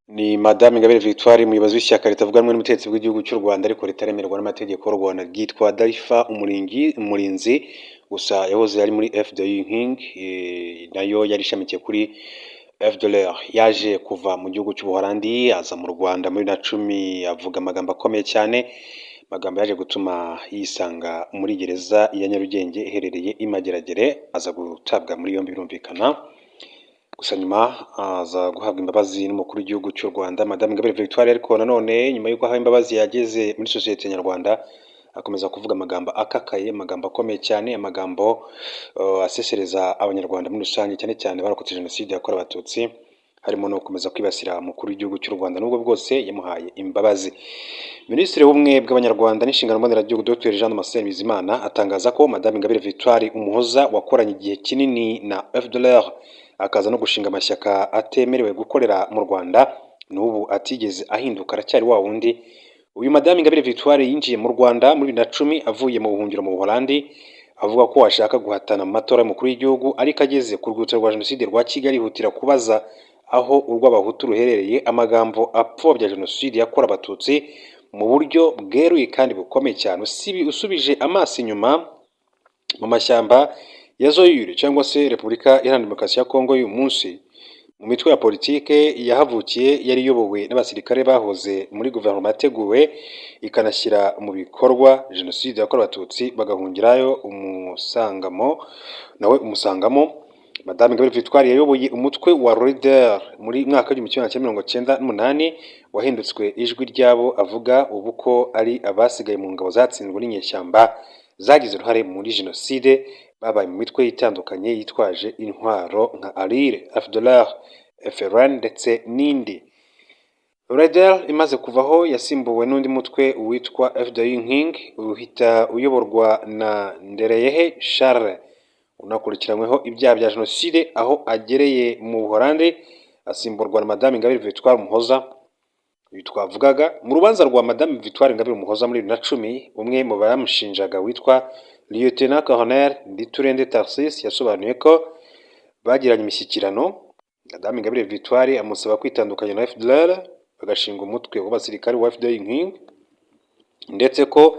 Ni Madame Ingabire Victoire, umuyobozi w'ishyaka ritavuga rumwe n'ubutegetsi bw'igihugu cy'u Rwanda ariko ritaremerwa n'amategeko y'u Rwanda, ryitwa Dalfa Umurinzi. Gusa yahoze ari muri FDU Inkingi, nayo yari ishamikiye kuri FDLR. Yaje kuva mu gihugu cy'Ubuholandi aza mu Rwanda muri 2010, avuga amagambo akomeye cyane, amagambo yaje gutuma yisanga muri gereza ya Nyarugenge iherereye i Mageragere, aza gutabwa muri yombi birumvikana. Gusa nyuma aza guhabwa imbabazi n'umukuru w'igihugu cy'u Rwanda, Madame Ingabire Victoire. Ariko nanone nyuma y'uko ahawe imbabazi, yageze muri sosiyete nyarwanda akomeza kuvuga amagambo akakaye, amagambo akomeye cyane, amagambo asesereza Abanyarwanda muri rusange, cyane cyane barokotse Jenoside yakorewe Abatutsi, harimo no gukomeza kwibasira umukuru w'igihugu cy'u Rwanda nubwo bwose yamuhaye imbabazi. Minisitiri w'Ubumwe bw'Abanyarwanda n'Inshingano Mboneragihugu, Dr Jean Damascène Bizimana, atangaza ko Madame Ingabire Victoire Umuhoza, wakoranye igihe kinini na FDLR, akaza no gushinga amashyaka atemerewe gukorera mu Rwanda, n'ubu atigeze ahinduka, aracyari wa wundi. Uyu Madame Ingabire Victoire yinjiye mu Rwanda muri 2010 avuye mu buhungiro mu Buholandi, avuga ko ashaka guhatana mu matora y'umukuru w'igihugu, ariko ageze ku rwibutso rwa Jenoside rwa Kigali yihutira kubaza aho urw'Abahutu ruherereye, amagambo apfobya Jenoside yakorewe Abatutsi mu buryo bweruye kandi bukomeye cyane. Usubije amaso inyuma mu mashyamba ya Zaire cyangwa se Repubulika Iharanira Demokarasi ya Kongo y'uyu munsi, mu mitwe ya politike yahavukiye yari iyobowe n'abasirikare bahoze muri guverinoma yateguwe ikanashyira mu bikorwa Jenoside yakorewe Abatutsi, bagahungirayo, umusangamo nawe umusangamo. Madame Ingabire Victoire yayoboye umutwe wa RUDR muri mwaka w'1998, wahindutswe Ijwi ry'Abo avuga ubu ko ari abasigaye mu ngabo zatsinzwe n'inyeshyamba zagize uruhare muri Jenoside, babaye mu mitwe itandukanye yitwaje intwaro nka ALIR, FDLR, FRN ndetse n'indi. RUDR imaze kuvaho yasimbuwe n'undi mutwe witwa FDU Inkingi, uhita uyoborwa na Ndereyehe Charles, unakurikiranyweho ibyaha bya Jenoside aho agereye mu Buholandi, asimburwa na Madame Ingabire Victoire Umuhoza. Uyu twavugaga mu rubanza rwa Madame Victoire Ingabire Umuhoza muri 2010, umwe mu bamushinjaga witwa Lieutenant Colonel Nditurende Tharcisse yasobanuye ko bagiranye imishyikirano, Madame Ingabire Victoire amusaba kwitandukanya na FDLR bagashinga umutwe w'abasirikare wa FDU Inkingi, ndetse ko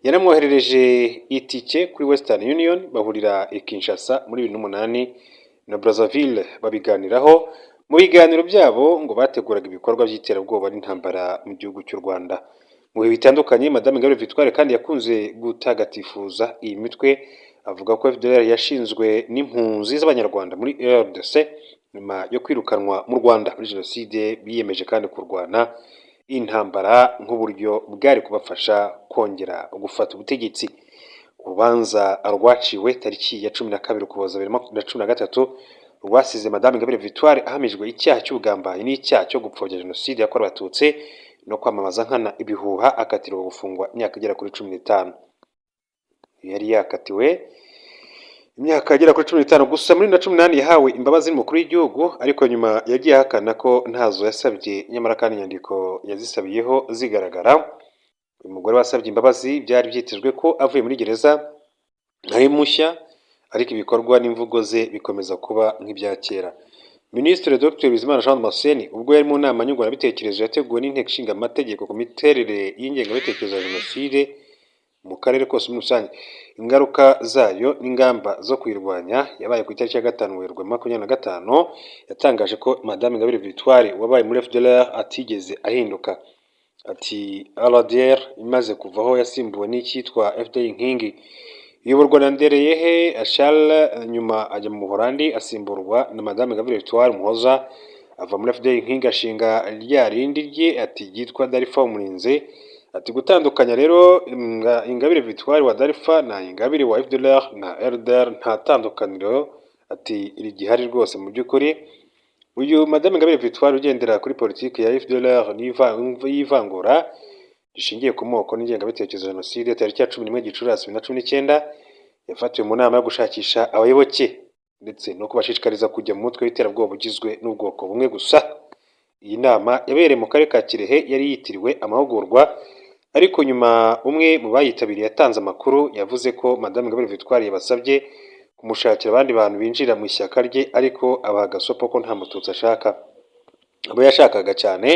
yanamwoherereje itike kuri Western Union, bahurira i Kinshasa muri 2008 na Brazzaville babiganiraho. Mu biganiro byabo ngo bateguraga ibikorwa by'iterabwoba n'intambara mu gihugu cy'u Rwanda. Mu bihe bitandukanye, Madame Ingabire Victoire kandi yakunze gutagatifuza iyi mitwe, avuga ko FDLR yashinzwe n'impunzi z'Abanyarwanda muri RDC nyuma yo kwirukanwa mu Rwanda muri Jenoside, biyemeje kandi kurwana intambara nk'uburyo bwari kubafasha kongera gufata ubutegetsi. Urubanza rwaciwe tariki ya 12 Ukuboza 2013 rwasize Madame Ingabire Victoire ahamijwe icyaha cy'ubugambanyi n'icyaha cyo gupfobya Jenoside yakorewe Abatutsi no kwamamaza nkana ibihuha, akatirwa gufungwa imyaka igera kuri 15. Yari yakatiwe imyaka igera kuri 15, gusa muri 2018 yahawe imbabazi n'umukuru w'igihugu, ariko nyuma yagiye ahakana ko ntazo yasabye, nyamara kandi inyandiko yazisabiyeho zigaragara. Uyu mugore wasabye imbabazi byari byitezwe ko avuye muri gereza ari mushya, ariko ibikorwa n'imvugo ze bikomeza kuba nk'ibya kera. Minisitiri Dr Bizimana Jean Damascène, ubwo yari mu nama nyunguranabitekerezo yateguwe n'Inteko Ishinga Amategeko ku miterere y'ingengabitekerezo ya Jenoside mu karere kose muri rusange, ingaruka zayo n'ingamba zo kuyirwanya, yabaye ku itariki ya 5 Werurwe 25, yatangaje ko Madame Ingabire Victoire wabaye muri FDLR atigeze ahinduka. Ati: "RDR imaze kuvaho yasimbuwe n'icyitwa FDU Inkingi iyoborwa na Ndereyehe Charles, nyuma ajya mu Buholandi asimburwa na Madame Ingabire Victoire Umuhoza, ava muri FDU Inkingi ashinga rya rindi rye", ati ryitwa Dalfa Umurinzi. Ati: "Gutandukanya rero Ingabire Victoire wa Dalfa na Ingabire wa FDLR na RDR, nta tandukaniro", ati rigihari rwose. Mu by'ukuri uyu Madame Ingabire Victoire ugendera kuri politiki ya FDLR y'ivangura rishingiye ku moko n'ingengabitekerezo ya Jenoside, tariki ya 11 Gicurasi 2019 yafatiwe mu nama yo gushakisha abayoboke ndetse no kubashishikariza kujya mu mutwe w'iterabwoba ugizwe n'ubwoko bumwe gusa. Iyi nama yabereye mu karere ka Kirehe, yari yitiriwe amahugurwa, ariko nyuma umwe mu bayitabiriye yatanze amakuru, yavuze ko Madame Ingabire Victoire yabasabye kumushakira abandi bantu binjira mu ishyaka rye, ariko abaha agasopo ko nta Mututsi ashaka. Abo yashakaga cyane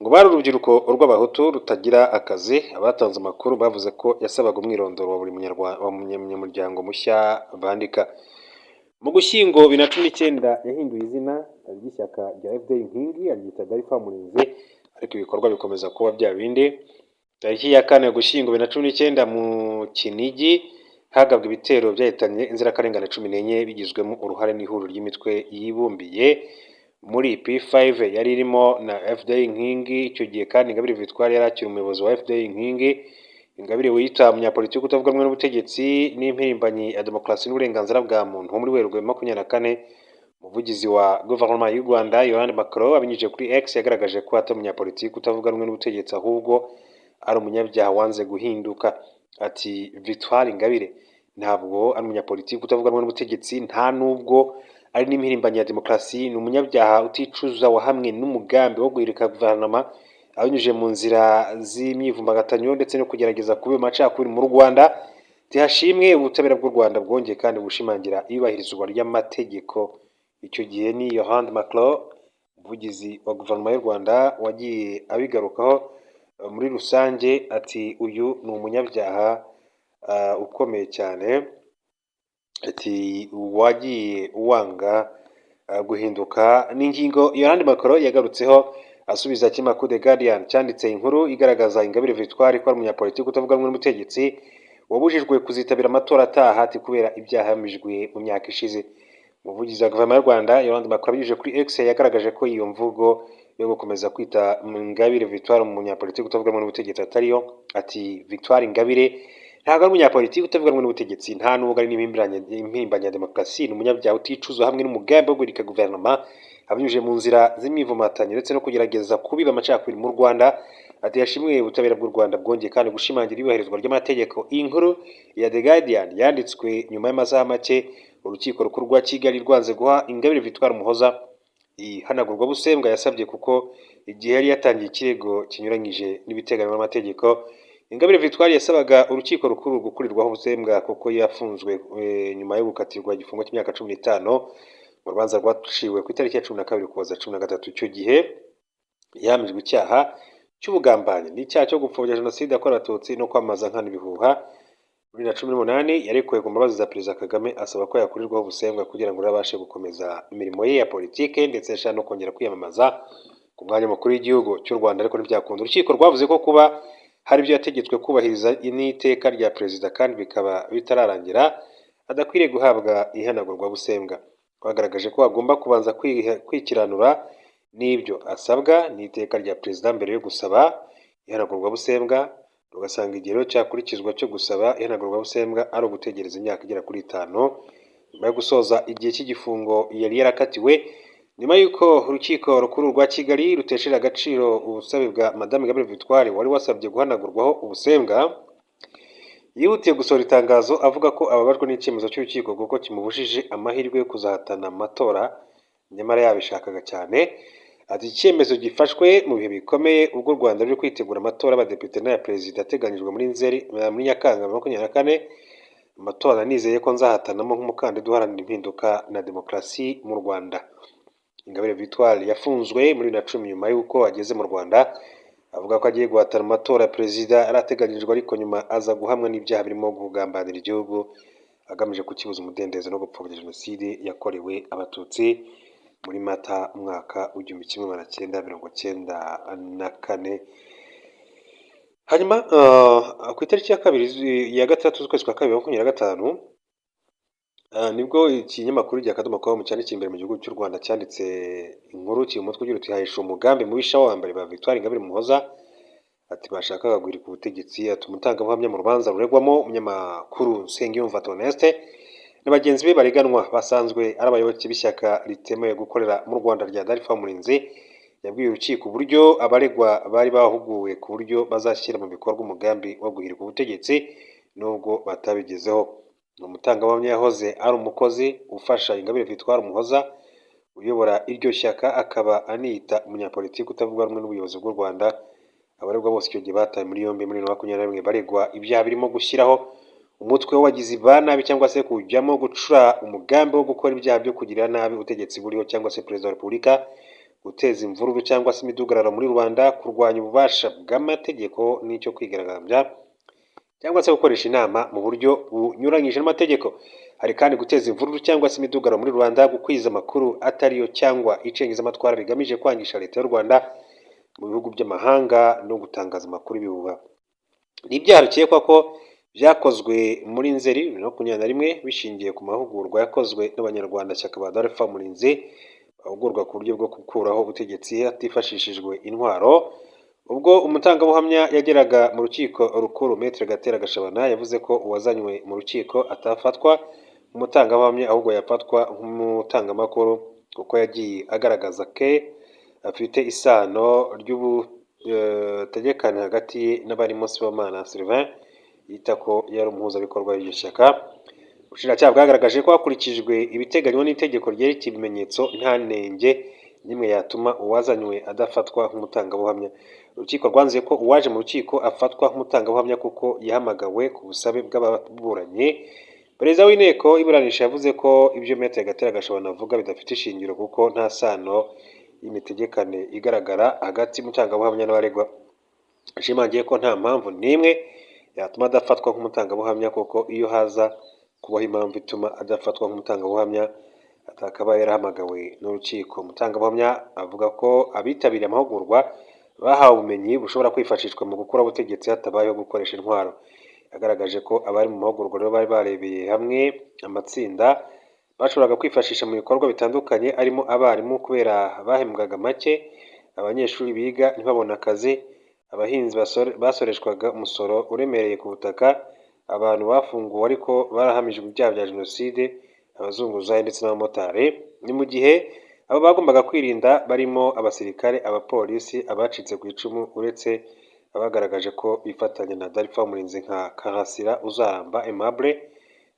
ngo bari urubyiruko rw'Abahutu rutagira akazi. Abatanze amakuru bavuze ko yasabaga umwirondoro wa buri munyamuryango mushya bandika. Mu Gushyingo 2019 yahinduye izina ry'ishyaka rya FDU Inkingi, aryita Dalfa Umurinzi, ariko ibikorwa bikomeza kuba bya bindi. Tariki ya 4 Ugushyingo 2019, mu Kinigi hagabwe ibitero byahitanye inzirakarengane 14, bigizwemo uruhare n'ihuriro ry'imitwe yibumbiye muri P5 yari irimo na FDU Inkingi. Icyo gihe kandi Ingabire Victoire yari akiri umuyobozi wa FDU Inkingi. Ingabire wiyita umunyapolitiki utavuga rumwe n'ubutegetsi n'impirimbanyi ya demokarasi n'uburenganzira bwa muntu, muri Werurwe 24, umuvugizi wa guverinoma y'u Rwanda, Yolande Makolo, abinyujije kuri X, yagaragaje ko atari umunyapolitiki utavuga rumwe n'ubutegetsi, ahubwo ari umunyabyaha wanze guhinduka. Ati: "Victoire Ingabire ntabwo ari umunyapolitiki utavuga rumwe n'ubutegetsi, nta nubwo ari n'impirimbanyi ya demokarasi. Ni umunyabyaha uticuza wahamwe n'umugambi wo guhirika guverinoma abinyujije mu nzira z'imyivumbagatanyo ndetse no kugerageza kubiba amacakubiri mu Rwanda. Tihashimwe ubutabera bw'u Rwanda bwongeye kandi gushimangira iyubahirizwa ry'amategeko." Icyo gihe ni Yolande Makolo, umuvugizi wa guverinoma y'u Rwanda, wagiye abigarukaho muri rusange, ati: "Uyu ni umunyabyaha ukomeye cyane", ati: "Wagiye wanga guhinduka." Ni ingingo Yolande Makolo yagarutseho asubiza ikinyamakuru The Guardian cyanditse inkuru igaragaza Ingabire Victoire ko ari umunyapolitiki utavuga rumwe n'ubutegetsi wabujijwe kuzitabira amatora ataha, ati kubera ibyaha yahamijwe mu myaka ishize. Umuvugizi wa guverinoma y'u Rwanda, Yolande Makolo, abinyujije kuri X, yagaragaje ko iyo mvugo yo gukomeza kwita Ingabire Victoire umunyapolitiki utavuga rumwe n'ubutegetsi atariyo. Ati: "Victoire Ingabire ntabwo ari umunyapolitiki utavuga rumwe n'ubutegetsi, nta nubwo ari n'impirimbanyi ya demokarasi. Ni umunyabyaha uticuza hamwe n'umugambi wo guhirika guverinoma abinyujije mu nzira z'imyivumbagatanyo ndetse no kugerageza kubiba amacakubiri mu Rwanda." Ati: "Yashimiye ubutabera bw'u Rwanda bwongeye kandi gushimangira iyubahirizwa ry'amategeko." Iyi nkuru ya The Guardian yanditswe nyuma y'amasaha make Urukiko Rukuru rwa Kigali rwanze guha Ingabire Victoire Umuhoza ihanagurwabusembwa yasabye, kuko igihe yari yatangiye ikirego kinyuranyije n'ibiteganywa n'amategeko. Ingabire Victoire yasabaga Urukiko Rukuru gukurirwaho ubusembwa kuko yafunzwe nyuma yo gukatirwa igifungo cy'imyaka 15 mu rubanza rwaciwe ku itariki ya 12 Ukuboza 13. Icyo gihe yahamijwe icyaha cy'ubugambanyi n'icyaha cyo gupfobya Jenoside yakorewe Abatutsi no kwamamaza nkana ibihuha. 2018 yarekuwe ku mbabazi za Perezida Kagame, asaba ko yakurirwaho ubusembwa kugira ngo abashe gukomeza imirimo ye ya politike, ndetse ashaka no kongera kwiyamamaza ku mwanya mukuru w'igihugu cy'u Rwanda, ariko ntibyakunda. Urukiko rwavuze ko kuba hari ibyo yategetswe kubahiriza n'iteka rya perezida kandi bikaba bitararangira, adakwiriye guhabwa ihanagurwabusembwa. Rwagaragaje ko agomba kubanza kwikiranura n'ibyo asabwa n'iteka rya perezida mbere yo gusaba ihanagurwabusembwa, rugasanga igihe rero cyakurikizwa cyo gusaba ihanagurwabusembwa ari ugutegereza imyaka igera kuri 5 nyuma yo gusoza igihe cy'igifungo yari yarakatiwe. Nyuma y'uko Urukiko Rukuru rwa Kigali rutesheje agaciro ubusabe bwa Madame Ingabire Victoire wari wasabye guhanagurwaho ubusembwa, yihutiye gusohora itangazo avuga ko ababajwe n'icyemezo cy'urukiko kuko kimubujije amahirwe yo kuzahatana amatora nyamara yabishakaga cyane. Ati: "Icyemezo gifashwe mu bihe bikomeye, ubwo u Rwanda ruri kwitegura amatora y'abadepite n'aya perezida ateganyijwe muri Nzeri, muri Nyakanga 24, amatora nizeye ko nzahatanamo nk'umukandida uharanira impinduka na demokarasi mu Rwanda." Ingabire Victoire yafunzwe muri 2010 nyuma y'uko ageze mu Rwanda avuga ko agiye guhatana mu matora ya perezida yari ateganyijwe, ariko nyuma aza guhamwa n'ibyaha birimo kugambanira igihugu agamije kukibuza umudendezo no gupfobya Jenoside yakorewe Abatutsi muri Mata umwaka w'1994. Hanyuma ku itariki ya 2 ya 6 z'ukwezi kwa kabiri 25, nibwo ikinyamakuru rya akadomo com cyandikiye imbere mu gihugu cy'u Rwanda cyanditse inkuru kiri umutwe ugira uti: "Hahishe umugambi mubisha w'abambari ba Victoire Ingabire Umuhoza", ati bashakaga guhirika ubutegetsi. Ati umutangabuhamya mu rubanza ruregwamo umunyamakuru Nsengiyumva Theoneste na bagenzi be bareganwa basanzwe ari abayoboke b'ishyaka ritemewe gukorera mu Rwanda rya Dalfa Umurinzi, yabwiye urukiko uburyo abaregwa bari bahuguwe ku buryo bazashyira mu bikorwa umugambi wo guhirika ubutegetsi, nubwo batabigezeho. Ni umutangabuhamya yahoze ari umukozi ufasha Ingabire Victoire Umuhoza uyobora iryo shyaka, akaba aniyita umunyapolitiki utavuga rumwe n'ubuyobozi bw'u Rwanda. Abaregwa bose icyo gihe batawe muri yombi muri 2021, baregwa ibyaha birimo gushyiraho umutwe w'abagizi ba nabi cyangwa se kuwujyamo, gucura umugambi wo gukora ibyaha byo kugirira nabi ubutegetsi buriho cyangwa se perezida wa repubulika. guteza imvururu cyangwa se imidugararo muri rubanda, kurwanya ububasha bw'amategeko n'icyo kwigaragambya cyangwa se gukoresha inama mu buryo bunyuranyije n'amategeko. Hari kandi guteza imvururu cyangwa se imidugararo muri rubanda, gukwiza amakuru atariyo cyangwa icengezamatwara bigamije kwangisha leta y'u Rwanda mu bihugu by'amahanga no gutangaza amakuru y'ibihuha. Ni ibyaha bikekwa ko byakozwe muri Nzeri 2021 bishingiye ku mahugurwa yakozwe n'abanyarwandashyaka ba DALFA Umurinzi, bahugurwa ku buryo bwo gukuraho ubutegetsi hatifashishijwe intwaro. Ubwo umutangabuhamya yageraga mu rukiko rukuru, Maître Gatera Gashabana yavuze ko uwazanywe mu rukiko atafatwa nk'umutangabuhamya, ahubwo yafatwa nk'umutangamakuru, kuko yagiye agaragaza ko afite isano ry'ubutegekane hagati ye n'abarimo Sibomana Sylvain yita ko yari umuhuzabikorwa w'iryo shyaka. Ubushinjacyaha bwagaragaje ko hakurikijwe ibiteganywa n'itegeko ryerekeye ibimenyetso, nta nenge n'imwe yatuma uwazanywe adafatwa nk'umutangabuhamya. Urukiko rwanzuye ko uwaje mu rukiko afatwa nk'umutangabuhamya kuko yahamagawe ku busabe bw'ababuranyi. Perezida w'inteko iburanisha yavuze ko ibyo Maître Gatera Gashabana avuga bidafite ishingiro, kuko nta sano y'imitegekane igaragara hagati y'umutangabuhamya n'abaregwa. Yashimangiye ko nta mpamvu n'imwe yatuma adafatwa nk'umutangabuhamya, kuko iyo haza kubaho impamvu ituma adafatwa nk'umutangabuhamya atakabaye yarahamagawe n'urukiko. Umutangabuhamya avuga ko abitabiriye amahugurwa bahawe ubumenyi bushobora kwifashishwa mu gukuraho ubutegetsi hatabayeho gukoresha intwaro. Yagaragaje ko abari mu mahugurwa rero bari barebeye hamwe amatsinda bashoboraga kwifashisha mu bikorwa bitandukanye, arimo abarimu kubera bahembwaga make, abanyeshuri biga ntibabone akazi, abahinzi basoreshwaga umusoro uremereye ku butaka, abantu bafunguwe ariko barahamijwe ibyaha bya jenoside, abazunguzayi ndetse n'abamotari. Ni mu gihe abo bagombaga kwirinda barimo abasirikare, abapolisi, abacitse ku icumu, uretse abagaragaje ko bifatanya na DALFA Umurinzi nka Karasira Uzaramba Aimable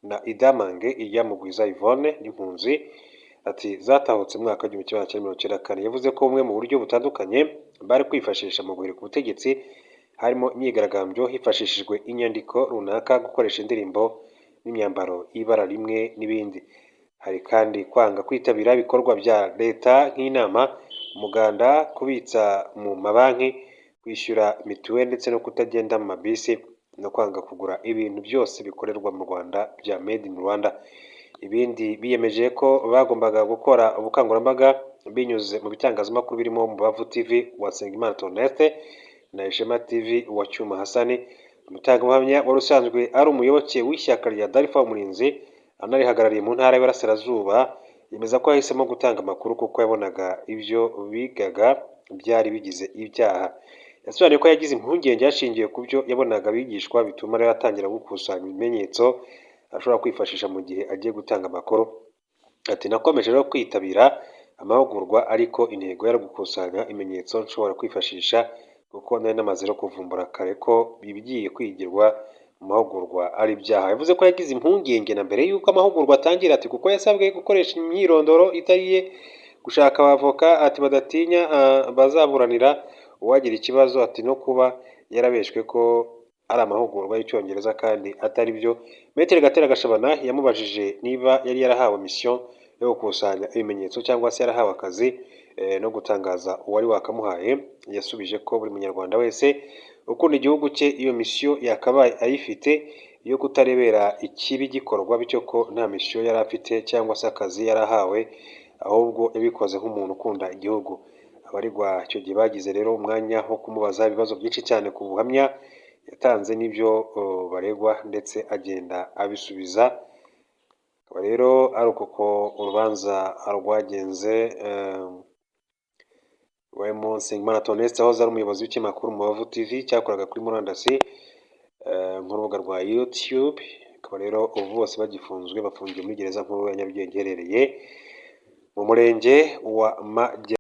na Idamange Iryamugwiza Yvonne n'impunzi ati zatahutse mu mwaka w'1994. Yavuze ko bumwe mu buryo butandukanye bari kwifashisha mu guhirika ubutegetsi harimo imyigaragambyo hifashishijwe inyandiko runaka, gukoresha indirimbo n'imyambaro y'ibara rimwe n'ibindi. Hari kandi kwanga kwitabira ibikorwa bya leta nk'inama, umuganda, kubitsa mu mabanki, kwishyura mituweli ndetse no kutagenda mu mabisi, no kwanga kugura ibintu byose bikorerwa mu Rwanda bya Made in Rwanda. Ibindi biyemeje ko bagombaga gukora ubukangurambaga binyuze mu bitangazamakuru birimo Umubavu TV wa Nsengimana Theoneste na Ishema TV wa Cyuma Hasani. Umutangabuhamya wari usanzwe ari umuyoboke w'ishyaka rya DALFA Umurinzi, anarihagarariye mu ntara y'Iburasirazuba, yemeza ko yahisemo gutanga amakuru kuko yabonaga ibyo bigaga byari bigize ibyaha. Yasobanuye ko yagize impungenge hashingiwe ku byo yabonaga bigishwa, bituma rero atangira gukusanya ibimenyetso ashobora kwifashisha mu gihe agiye gutanga amakuru. Ati: "Nakomeje rero kwitabira amahugurwa, ariko intego yari gukusanya ibimenyetso nshobora kwifashisha, kuko nari namaze no kuvumbura kare ko ibigiye kwigirwa mu mahugurwa ari ibyaha." Yavuze ko yagize impungenge na mbere y'uko amahugurwa atangira, ati kuko yasabwe gukoresha imyirondoro itari iye, gushaka abavoka ati badatinya bazaburanira uwagira ikibazo, ati no kuba yarabeshywe ko ari amahugurwa y'icyongereza kandi atari byo. Maître Gatera Gashabana yamubajije niba yari yarahawe mission yo gukusanya ibimenyetso cyangwa se yarahawe akazi no gutangaza uwari wakamuhaye. Yasubije ko buri munyarwanda wese ukunda igihugu cye iyo mission yakabaye ayifite yo kutarebera ikibi gikorwa, bityo ko nta mission yari afite cyangwa se akazi yari ahawe, ahubwo yabikoze nk'umuntu ukunda igihugu. Abaregwa icyo gihe bagize rero umwanya wo kumubaza ibibazo byinshi cyane ku buhamya yatanze n'ibyo baregwa, ndetse agenda abisubiza. Akaba rero ari uko ko urubanza rwagenze. Rwarimo Nsengimana Theoneste wahoze ari umuyobozi w'ikinyamakuru Umubavu TV cyakoraga kuri murandasi nk'urubuga rwa YouTube. Akaba rero ubu bose bagifunzwe, bafungiye muri gereza nkuru ya Nyarugenge iherereye mu murenge wa Mageragere.